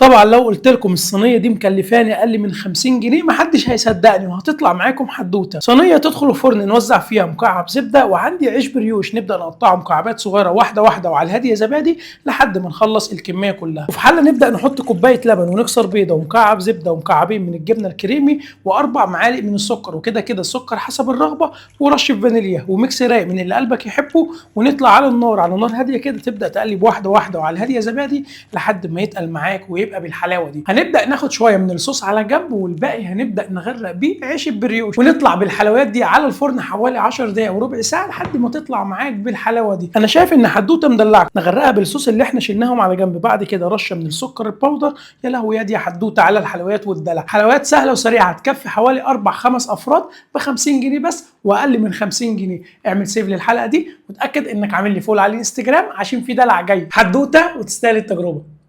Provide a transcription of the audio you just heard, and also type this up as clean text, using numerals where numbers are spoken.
طبعا لو قلت لكم الصينية دي مكلفاني اقل من 50 جنيه محدش هيصدقني، وهتطلع معاكم حدوتة. صينية تدخل الفرن نوزع فيها مكعب زبدة، وعندي عيش بريوش نبدا نقطعه مكعبات صغيرة واحدة واحدة وعلى الهادية زبادي لحد ما نخلص الكمية كلها. وفي حله نبدا نحط كوباية لبن ونكسر بيضة ومكعب زبدة ومكعبين من الجبنة الكريمي و4 معالق من السكر، وكده كده السكر حسب الرغبة، ورشه فانيليا و mix رايق من اللي قلبك يحبه. ونطلع على النار على نار هادية كده، تبدا تقلب واحدة واحدة وعلى الهادية زبادي لحد ما يتقل معاك ويبقى بالحلاوه دي. هنبدا ناخد شوية من الصوص على جنب، والباقي هنبدا نغرق بيه عيش البريوش، ونطلع بالحلويات دي على الفرن حوالي 10 دقائق وربع ساعة لحد ما تطلع معاك بالحلاوه دي. انا شايف ان حدوتة مدلعه، نغرقها بالصوص اللي احنا شلناهم على جنب، بعد كده رشه من السكر ال powder. يا لهوي يا دي حدوتة على الحلويات والدلع. حلويات سهلة وسريعة تكفي حوالي 4 5 افراد ب 50 جنيه بس، واقل من 50 جنيه. اعمل save للحلقة دي وتاكد انك عامل لي follow على الانستجرام عشان في دلع جاي. حدوتة وتستاهل التجربة.